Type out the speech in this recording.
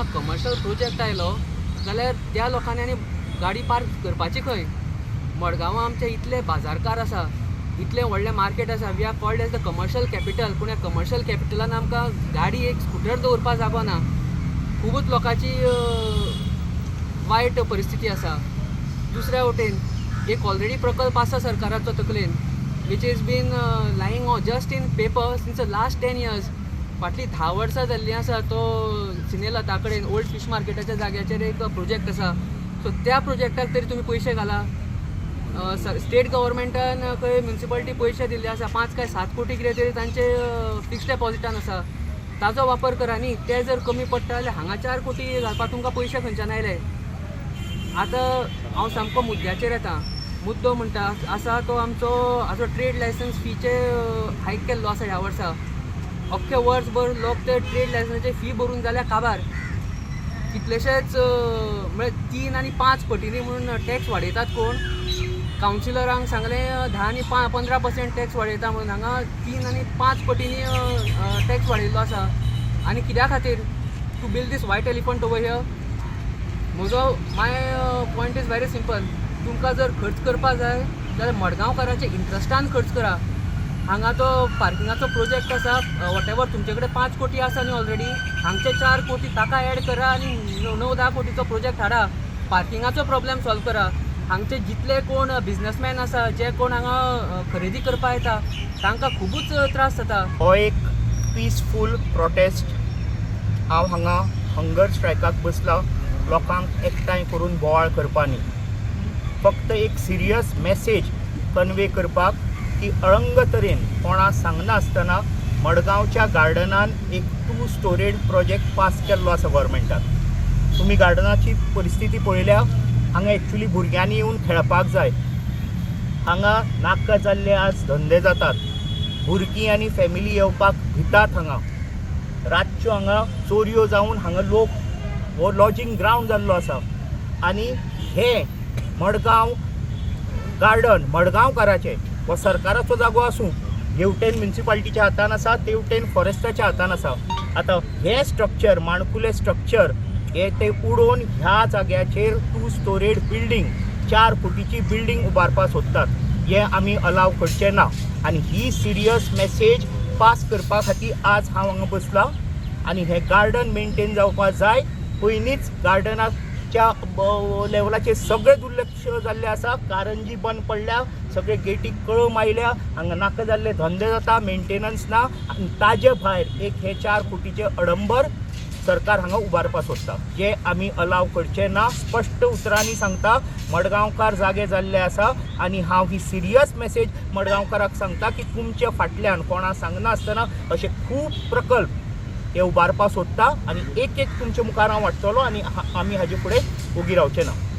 तुमकां commercial project आयलो जाल्यार त्या लोकांनी आनी गाडी पार्क करपाची खंय? मडगांवां आमचे इतले बाजारकार आसा, इतलें व्हडलें मार्केट आसा. We are called as the commercial capital, पूण ह्या कमर्शियल कॅपिटलान आमकां गाडी एक स्कुटर दवरपाक जागो ना. खुबूच लोकांची वायट परिस्थिती आसा. दुसऱ्या वटेन एक ऑलरेडी प्रकल्प आसा सरकाराचो तकलेन, which is been lying just in paper since the last 10 years. फाटलीं 10 वर्सां जाल्लीं आसा, तो सिनेलता कडेन ओल्ड फीश मार्केटाच्या जाग्याचेर एक प्रोजेक्ट आसा. सो त्या प्रोजेक्टाक तरी तुमी पयशे घाला. स्टेट गव्हर्मेंटान खंय म्युनिसिपालिटी पयशे दिल्ले आसा, 5 काय 7 कोटी कितें तरी तांचे फिक्स्ड डेपॉजिटान आसा, ताजो वापर करा न्ही. ते जर कमी पडटा जाल्यार हांगा 4 कोटी घालपाक तुमकां पयशे खंयच्यान आयले? आतां हांव सामको मुद्द्याचेर येता. मुद्दो म्हणटा आसा तो आमचो हाजो ट्रेड लायसन्स फीचे हायक केल्लो आसा ह्या वर्सा. अख्खे वर्सभर लोक ते ट्रेड लायसन्साचे फी भरून जाल्यार काबार. कितलेशेच म्हळ्यार 3 आनी 5 पटींनी म्हणून टॅक्स वाडयतात. कोण कावन्सिलरांक सांगलें 10 आनी 15% टॅक्स वाडयता म्हणून, हांगा 3 आनी 5 पटींनी टॅक्स वाडयल्लो आसा. आनी कित्या खातीर? To build this white elephant over here. म्हजो my point is very simple. तुमकां जर खर्च करपा जाय जाल्यार मडगांवकाराच्या इंट्रस्टान खर्च करा. हांगा तो पार्किंगाचो प्रोजेक्ट आसा, what ever तुमचे कडेन 5 कोटी आसा न्ही ऑलरेडी, हांगचे 4 कोटी ताका एड करा आनी 9-10 कोटीचो प्रोजेक्ट हाडा. पार्किंगाचो प्रॉब्लेम सॉल्व करा. हांगचे जितले कोण बिजनसमॅन आसा, जे कोण हांगा खरेदी करपा येता, तांकां खुबूच त्रास जाता. हो एक पिसफूल प्रोटेस्ट. हांव हांगा हंगर स्ट्रायकाक बसला लोकांक एकठांय करून बोवाळ करपा न्ही, फक्त एक सिरियस मॅसेज कन्वे करपाक की अळंग तरेन कोणा सांगनासतना मडगांवच्या गार्डनान एक टू स्टोरेड प्रोजेक्ट पास केल्लो आसा गोवोरमेंटान. तुमी गार्डनाची परिस्थिती पळयल्या. हांगा एक्चुली भुरग्यांनी येवन खेळपाक जाय. हांगा नाका जाल्ले आज धंदे जातात. भुरगीं आनी फॅमिली येवपाक भितात हांगा. रातच्यो हांगा चोरयो जावन हांगा लोक, हो लॉजींग ग्रावंड जाल्लो आसा. आनी हे मडगांव गार्डन मडगांवकाराचें हो सरकाराचो जागो आसूं, हेवटेन म्युनिसिपालिटीच्या हातान आसा, तेवटेन फॉरेस्टाच्या हातान आसा. आतां हें स्ट्रक्चर, माणकुलें स्ट्रक्चर हे ते उडोवन ह्या जाग्याचेर टू स्टोरेड बिल्डींग, 4 कोटीची बिल्डींग उबारपाक सोदतात. हें आमी अलाव करचे ना आनी ही सिरियस मॅसेज पास करपा खातीर आज हांव हांगा बसलां. आनी हें गार्डन मेंटेन जावपा जाय. पयलींच गार्डनाच्या लेवलाचेर सगळें दुर्लक्ष जाल्लें आसा. कारंजी बंद पडल्या, सगळे गेटीक कळम आयल्या, हांगा नाका जाल्ले धंदे जाता, मेंटेनन्स ना. आनी ताजे भायर एक हे 4 कोटीचे अडंबर सरकार हांगा उबारपाक सोदता, जे आमी अलाव करचे ना. स्पश्ट उतरांनी सांगता, मडगांवकार जागे जाल्ले आसा आनी हांव ही सिरियस मॅसेज मडगांवकाराक सांगता की तुमच्या फाटल्यान कोणा सांगनासतना अशे खूब प्रकल्प हे उबारपाक सोदता आनी एक एक तुमच्या मुखार हांव हाडटलो आनी आमी हाजे फुडें ओगी रावचे ना.